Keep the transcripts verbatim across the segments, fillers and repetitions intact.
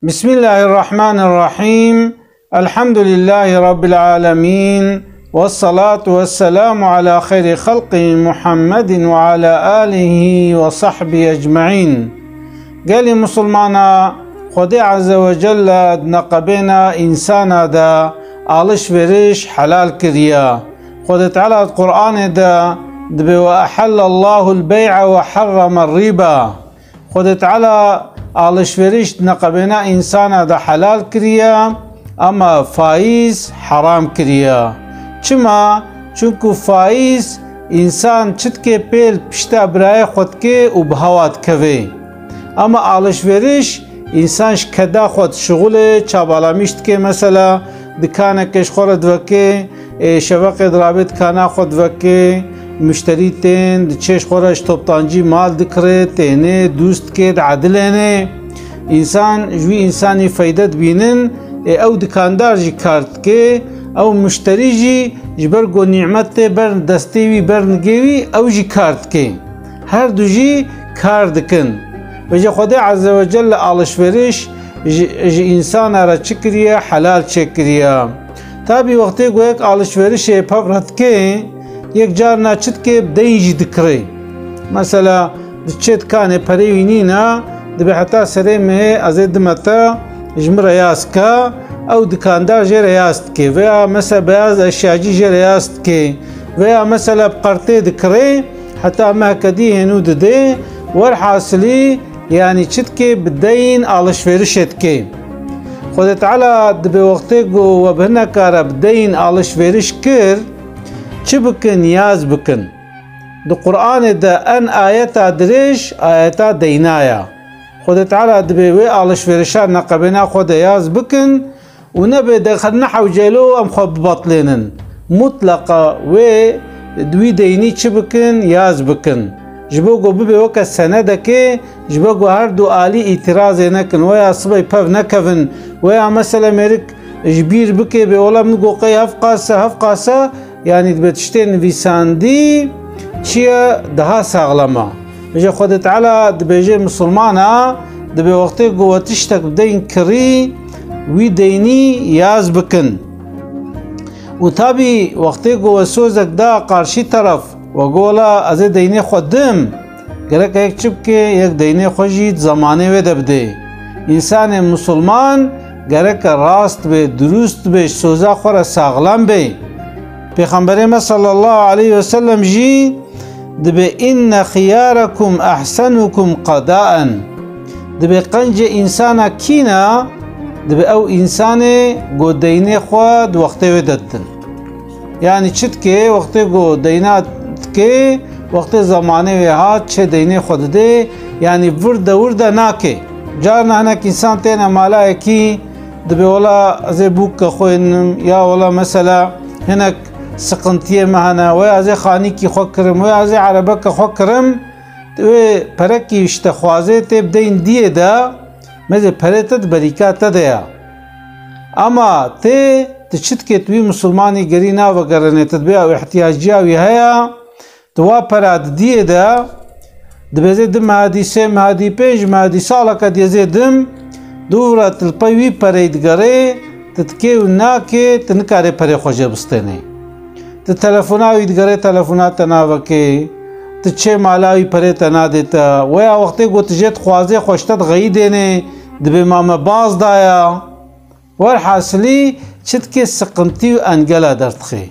Bismillahirrahmanirrahim. Elhamdülillahi Rabbil alemin. Vessalatu vesselamu ala xeyri xelqi Muhammedin ve ala alihi ve sahbihi ecmaîn. Gelî Musulmana, Xwedê Azze ve Celle di neqebêna însana de alişveriş helal kiriye. Xwedê Teala di Qur'anê de dibê: "Ve ehallallahu l-bey'a ve harrama r-riba." Xwedê Teala alişveriş di neqebêna însana de helal kiriye, ama faîz heram kiriye. Çima? Çunku faîz, însan çi dike pêl pişta birayê xwe dike û bi hewa dikeve. Ama alişveriş, însan ji keda xwe dişixule, çabalamîş dike, mesela dikaneke ji xwe re diveke, ê, şeveqê dirabê dikana xwe diveke, muşterî tên, diçê ji xwe re ji toptancî mal dikire, têne, dûst dike, diedilêne. Însan ji wî însanî feyde dibînin, ê, ew dikandar jî kar dike, ew muşterî jî ji ber ku nîmet tê ber destê wî, ber nigê wî, ew jî kar dike. Her du jî kar dikin. Vêce Xwedê Azze ve Celle alişveriş ji, ji însana re çi kiriye? Helal çêkiriye. Tabî wextê ku yek alişverişê pev re dike, yek carna çi dike, bi deyn jî dikire. Mesela, diçe dikanê perê wî nîne, dibê heta serê mehê ez ê dime te, ji min re yaz ke, ew dikandar jê re yaz dike. Veya mesela beyaz eşyacî jê re yaz dike. Veya mesela bi qertê dikire, heta meheke dî hênû dide. Werhasilî, yanî çi dike, bi deyn alişverişê dike. Xwedê Teala dibê wextê ku we bi hineka re bi deyn alişveriş kir, çi bikin, yaz bikin. Di Qur'anê de en ayeta dirêj ayeta deyna ya. Xwedê Teala dibê wê alişverişa neqebêna xwe de yaz bikin û nebe de nehewcelo em xwe bibatilênin. Mutleqa wê wî deynî çi bikin, yaz bikin. Ji bo ku bibe weke senedekê, ji bo ku her du alî îtirazê nekin, weya sibê pev nekevin, weya mesela mêrik ji bîr bike, bê wela min got qey hevqas e, hevqas e, yanî dibe tiştê nivîsandî çi ye, daha saxlem e. Vêce Xwedê Teala dibêje misilmana, dibê wextê ku we tiştek bi deyn kirî, wî deynî yaz bikin. Û tabî wextê ku we sozek da qarşî teref, we got wela ez ê deynê xwe dim, gerek yek çi bike, yek deynê xwe jî di zemanê wê de bide. Însanê misilman gereke rast be, dirûst be, ji soza xwe re saxlem be. Pêxemberê me sallallahu aleyhi ve sellem jî dibê: "Inne xiyarakum ehsenukum qadaen." Dibê qencê însana kî ne? Dibê ew însanê ku deynê xwe di wextê wê de didin. Yanî çi dike, wextê ku deyna dike, wextê zemanê wê hat, çê deynê xwe dide, yanî vir de wir de nake. Carna hinek însan têne mala yekî, dibê wela ez ê bûkeke xwe hênim, ya wela mesela hinek siqintiyê me hene, weya ez ê xanîkî xwe kirim, weya ez ê erebeke xwe kirim, wê perekî ji te xwaze tê bi deyn diyê de, mezê perê te di berîka te de ya. Ama tê, tu çi dikê, tu wî misilmanî gerî navegerînê, tu dibê ew îhtiyacîya wî heye, tu wa pera didiyê de, dibê zê du mehedî, sê mehedî, pênc mehedî, saleke diyê zê dim, dûv re tu li pey wî pereyî digerê, tu dikê û nakê, tu nikarê perê xwe jê bistênê. Tu telefona wî digerê, telefona te navekê, tu çê mala wî perê te nadê te. Weya wextê ku tu jê dixwazê xwe ji te dixeyidênê, dibê ma me baz daya. Werhasilî çi dikê, siqintî û engela derdixê.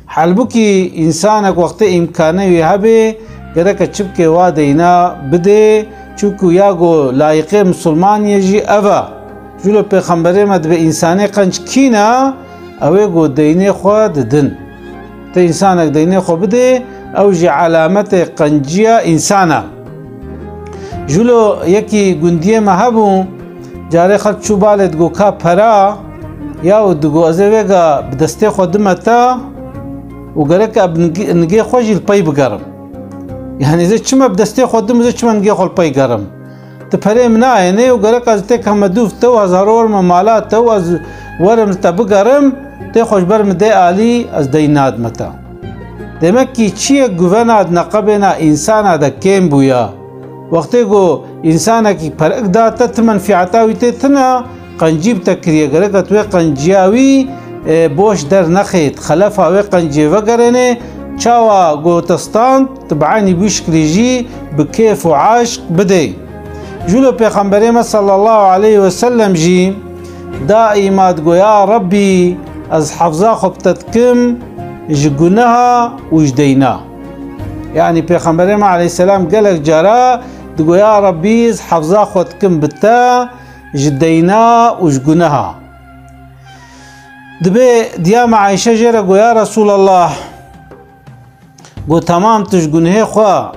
Halbûkî însanek wextê îmkanê wî hebê, gereke çi bike wa deyna bidê, çunku ya ku layiqê misilmaniyê jî ev e. Jûlo Pêxemberê me dibê însanê qenc kî ne, ew ê ku deynê xwe didin. Te însanek deynê xwe bidê, ew jî elametê qenciya însan e. Jûlo yekî gundiyê me hebû, carê xelk çû balê digo ka pera, ya û digo ez ê vêga bi destê xwe dime te û gerek e bi nigê, nigê xwe jî li pey bigerim. Yanî ez ê çima bi destê xwe dim, ez ê çima nigê xwe li pey gerim? Tu perê min nayênê û gerek ez têk heme dûv te û ez hero werme mala te û ez werim li te bigerim, tê xwe ji ber min dê alî, ez deyn nadime te. Demek kî çiyek guvena di neqebêna însana de kêm bûya. Wextê ku Însanekî perek da te, ti menfîeta wî tê tine, qencî bi te kiriye. Gereka tu wê qenciya wî, e, boş dernexê, xelefa wê qenciyê vegerênê. Çawa ku te stand, tu bi eynî wî şiklî jî bi kêf û eşq bidê. Jûlo Pêxemberê me sallallahu aleyhi ve sellem jî daîma digo, "Ya Rebbî, ez hefza xwe bi te dikim ji guneha û ji deyna." Yanî Pêxemberê me aleyhisselam gelek cara digo, "Ya Rebbî, ez hefza xwe dikim bi te ji deyna û ji guneha." Dibê diya me Ayşe jê re go, "Ya Resûlallah, go temam tu ji gunehê xwe,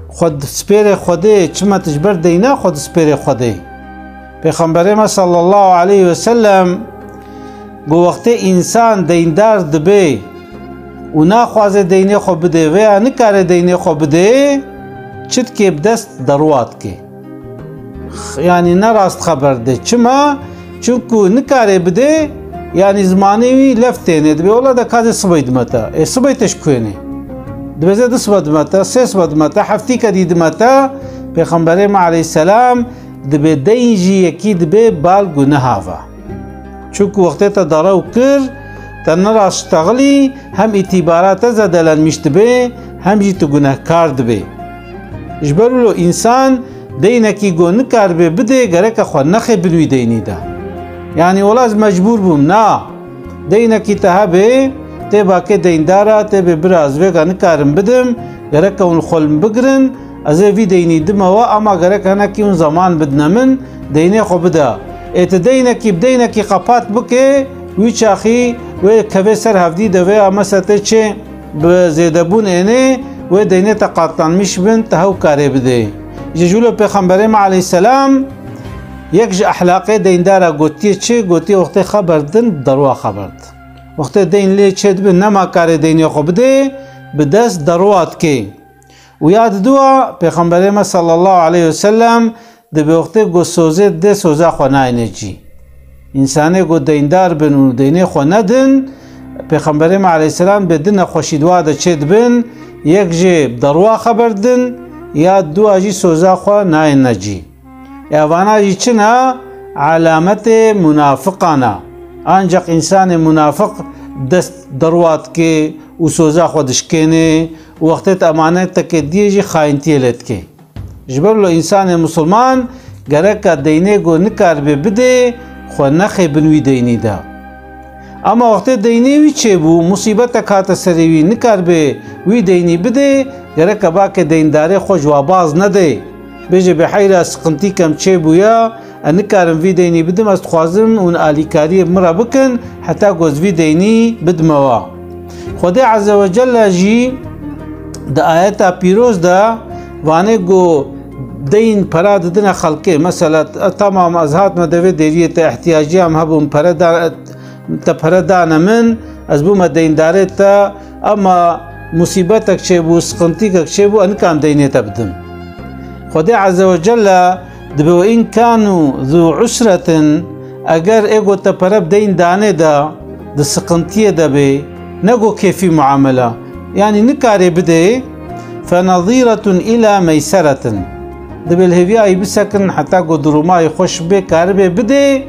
xwe dispêrê Xwedê, çima tu ji ber deyna xwe dispêrê Xwedê?" Pêxemberê me sallallahu aleyhi ve sellem go, wextê însan deyndar dibe û naxwaze deynê xwe bidê veya nikare deynê xwe bidê, çi dikê, bi dest derûa dikê. X-, yanî ne rast xeber dide. Çima? Çunku nikare bidê, yanî zimanê wî lef têne. Dibê, "Wela de ka ez ê sibê dime te." Ê sibê te ji ku ênê? Dibê, "Ez ê du sibe dime te, sê sibe dime te, heftîke dî dime te." Pêxemberê me aleyhisselam dibê deyn jî yekî dibê bal guneha ve. Çunku wextê te derew kir, te nerast ştexilî, hem îtîbara te zedelenmiş dibe, hem jî tu gunehkar dibê. Ji ber wilo însan deynekî go nikaribe bidê, gereke xwe nexê bin wî deynî de. Yanî wela ez mecbûr bûm, na. Deynekî te hebe, tê bakê deyndara, tê bê bira ez vêga nikarim bidim, gereke hûn li xwe li min bigirin, ez ê vî deynî dime we, ama gerek hinekî hûn zeman bidine min, deynê xwe bide. Ê tu deynekî bi deynekî qepat bike, wî çaxî wê kevê ser hevdî de vê ya mesela tê çê bi zêdebûn ênê, wê deynê te qatlanmiş bin, te hew karê bidê. Ji jûlo Pêxemberê me aleyhisselam yek ji ehlaqê deyndara gotiye çi? Gotiye wextê xeber din, derwa xeber din. Wextê deyn lê çêdibe, nema karê deynê xwe bidê, bi dest derwa dikê. Û ya diduwa, Pêxemberê me sallallahu aleyhi ve sellem dibê wextê ku sozê didê, soza xwe nayêne cî. Însanê ku deyndar bin û deynê xwe nedin, Pêxemberê me aleyhisselam dibê du nexweşî di wa de çêdibin, yek jê bi derwa xeber didin, ya diduwa jî soza xwe nayêne cî. Evana jî çi ne? Alametê munafiqan e. Ancaq însanê munafiq dest derwa dike û soza xwe dişkêne û wextê tu emaneteke diyê jî xayintiyê lê dike. Ji ber wilo însanê misilman gereka deynê ku nikaribe bidê, xwe nexê bin wî deynî de. Ama wextê deynê wî çêbû, musîbetek hate serê wî, nikaribe wî deynî bidê, gereke bake deyndarê xwe ji wa baz nede. Bêje, "Bê heyra, siqintîkem çêbûye, ez nikarim vî deynî bidim, ez dixwazim hûn alîkariyê bi min re bikin, heta ku ez vî deynî bidime wa." Xwedê Azze ve Celle jî di ayeta pîroz de vanê ku deyn pera didine xelkê. Mesela, "Tamam, ez hatime devê deriyê te, ihtiyaciyam hebû, min pere da, te pere dane min, ez bûme deyndarê te, ama musîbetek çêbû, siqintîkek çêbû, ez nikarim deynê te bidim." Xwedê Azze ve Celle dibê, "Ve in kanu zu usretin", eger ê ku te pere bi deyn danê de, di siqintiyê de bê, ne ku kêfî muamela, yanî nikarê bidê, "fe nazîretun îla meyseretin." Dibê li hêviya wî bisekin heta ku duruma wî xweş bê, karibê bidê,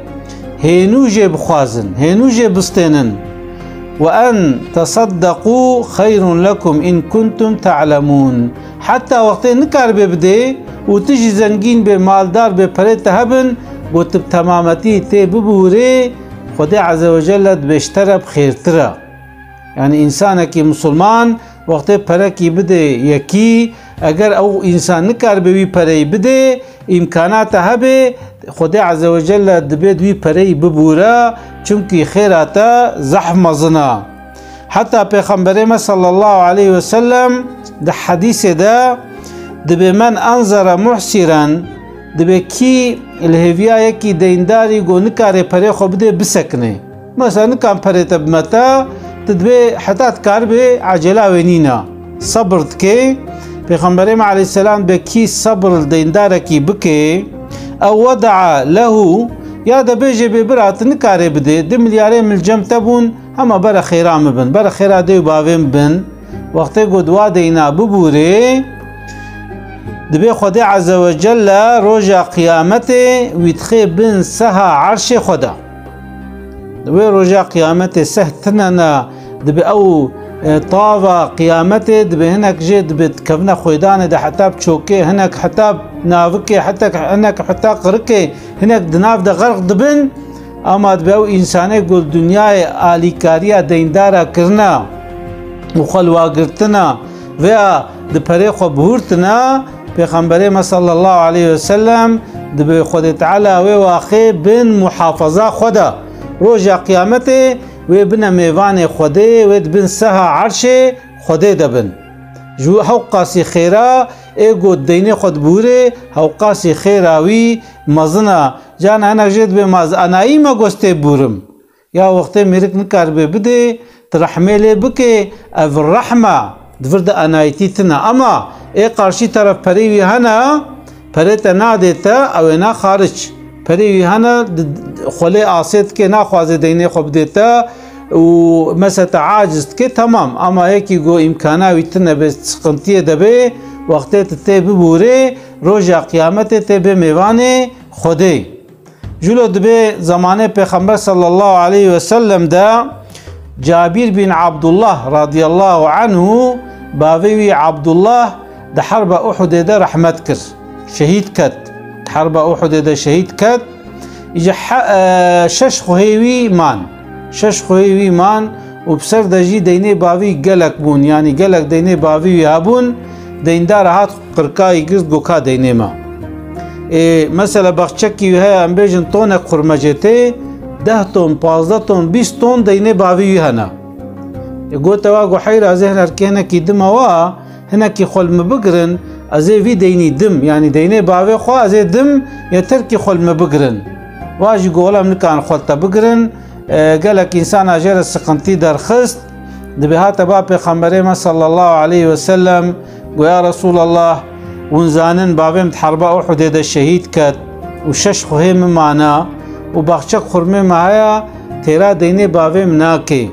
hênû jê bixwazin, hênû jê bistênin. "Ve en tesaddeqû xeyrun lekum in kuntum te'lemûn." Heta wextê nikaribê bidê û tu jî zengîn bê, maldar bê, perê te hebin, ku tu bi temametî tê bibûrê, Xwedê Azze ve Celle dibê ji te re bi xêrtir e. Yanî însanekî misilman wextê perekî bidê yekî, eger ew însan nikaribe wî pereyî bidê, îmkanata hebe, Xwedê Azze ve Celle dibê di wî pereyî bibûre, çimkî xêra te zehf mezin e. Heta Pêxemberê me sallallahu aleyhi ve sellem di hedîsê de dibê, "Men anzara muhsiren", dibê kî li hêviya yekî deyndarî ku nikarê perê xwe bidê bisekine. Mesela nikan perê te bime te, tu dibê heta dikaribê ecela wê nîne. Sebir dikê. Pêxemberê me aleyhisselam dibê kî sebir li deyndarekî bikê, ew wedaa lehu, ya de bêjê bê bira tu nikarê bidê, du milyarê min li cem te bûn, hema bere xêra min bin, bere xêra dê û bavê min bin. Wextê ku di wa deyna bibûrê, Dibê Xwedê Azze ve Celle roja Qiyametê wî dixê bin seha erşê Xwe de. Di wê roja Qiyametê seh tine ne, dibe ew, e, tava Qiyametê, dibe hinek jê dibe dikevine xwêdanê de heta bi çokê, hinek heta bi navikê, hinek, hinek heta qirikê, hinek di nav de xerq dibin. Ama dibe ew însanê ku li dinyayê alîkariya deyndara kirine û xwe li wa girtine, veya di perê xwe bihurtine, Pêxemberê me sallallahu aleyhi ve sellem dibe Xwedê Teala wê waxê bin muhafaza xwe de. Roja Qiyametê wê bine mêvanê Xwedê, wê di bin seha erşê Xwedê de bin. Ji hewqasî xêra ê ku deynê xwe dibûrê, hewqasî xêra wî mezin e. Carna hinek jê dibê ma ez anayî me gostê bûrim. Ya wextê mêrik nikaribe bidê, tu rehmê lê bikê, ev rehme, di vir de anayîtî tine. Ama ê qarşî teref perê wî hene, perê te nadê te, ew ê na xaric. Perê wî hene, di, di, xwe lê asê dike, naxwaze deynê xwe bidê te û mese te aciz dike, temam. Ama yekî ku îmkana wî tine be, sıkıntıya de be, wextê tu tê bibûrê, roja Qiyametê tê bê mêvanê Xwedê. Jûlo dibê zemanê Pêxember sallallahu aleyhi ve sellem de Cabir bin Abdullah radiyallahu anhu, bavê wî Abdullah di herba Uhudê de rehmet kir. Şehîd ket. Di herba Uhudê de şehîd ket. Îca he-, e, şeş xwehê wî man. Şeş xwehê wî man û bi ser de jî deynê bavî gelek bûn. Yanî gelek deynê bavî wî hebûn. Deyndar hat qirkayî girt, got ka deynê me. Ê, mesela baxçekî wî heye, em bêjin tonek xurme jê tê, deh ton, pazdeh ton, bîst ton deynê bavî wî hene. Ê, gote wa, got heyra, ez ê hinerkê hinekî dime wa, hinekî xwe li min bigirin, ez ê vî deynî dim, yanî deynê bavê xwe ez ê dim, yeter kî xwe li min bigirin. Wa jî got, wela em nikarin xwe li te bigirin, e, gelek însana jê re siqintî derxist. Dibê hate ba Pêxemberê me sallallahu aleyhi ve sellem, got, ya Resulallah, hûn zanin bavê min di herba Uhudê de şehîd ket û şeş xwehê min mane û baxçek xurmê me heye, têra deynê bavê min nake.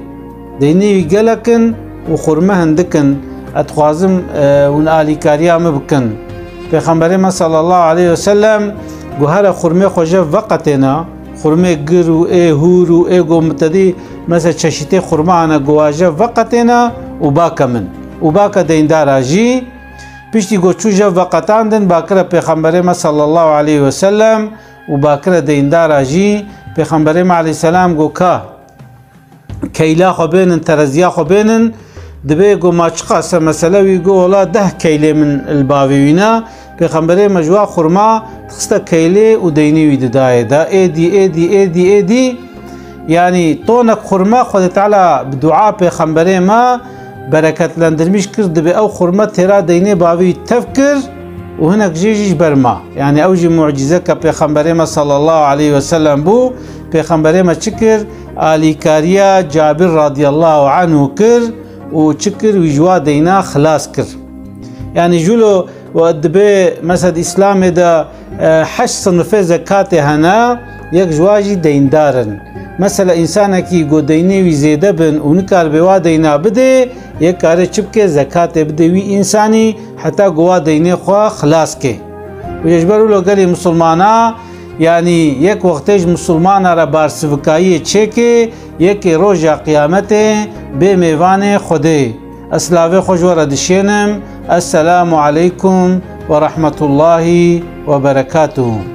Deynê wî gelek in û xurme hindik in. Ez dixwazim, e, hûn alîkariya min bikin. Pêxemberê me sallallahu aleyhi ve sellem got, here xurmê xwe jev veqetêne. Xurmê gir û ê hûr û ê ku min te dî, mesela çeşîtê xurma hene, got, wa jev veqetêne û bake min. Û bake deyndara jî. Piştî ku çû jev veqetandin, ba kire Pêxemberê me sallallahu aleyhi ve sellem û ba kire deyndara jî. Pêxemberê me aleyhisselam got, ka keyla xwe bênin, tereziya xwe bênin, dibê got, ma çiqas e mesele? Wî got, wela deh keylê min li bavê wî ne. Pêxemberê me ji wa xurma dixiste keylê û deynê wî didayê de. Êdî, êdî, êdî, êdî. Yanî tonek xurma Xwedê Teala bi dua Pêxemberê me bereketlendirmiş kir, dibê ew xurma têra deynê bavî wî tev kir û hinek jê jî ji ber ma. Yanî ew jî mucîzeke Pêxemberê me sallallahu aleyhi ve sellem bû. Pêxemberê me çi kir? Alîkariya Cabir radiyallahu anhu kir û çi kir? Wî ji wa deyna xilas kir. Yanî jûlo we dibê, mesela, di Îslamê de, e, heşt sinifê zekatê hene, yek ji wa jî deyndar in. Mesela, însanekî ku deynê wî zêde bin û nikaribe wa deyna bidê, yek kare çi bike? Zekatê bide wî însanî, heta ku wa deynê xwe xilas ke. Û ji ber wilo gelê misilmana, yanî yek wextê ji misilmana re barsivikayiyê çêke, yekê roja Qiyametê bê mêvanê Xwedê. Ez silavê xwe ji we re dişênim. Esselamu aleykum ve rahmetullahi ve berekatuhu.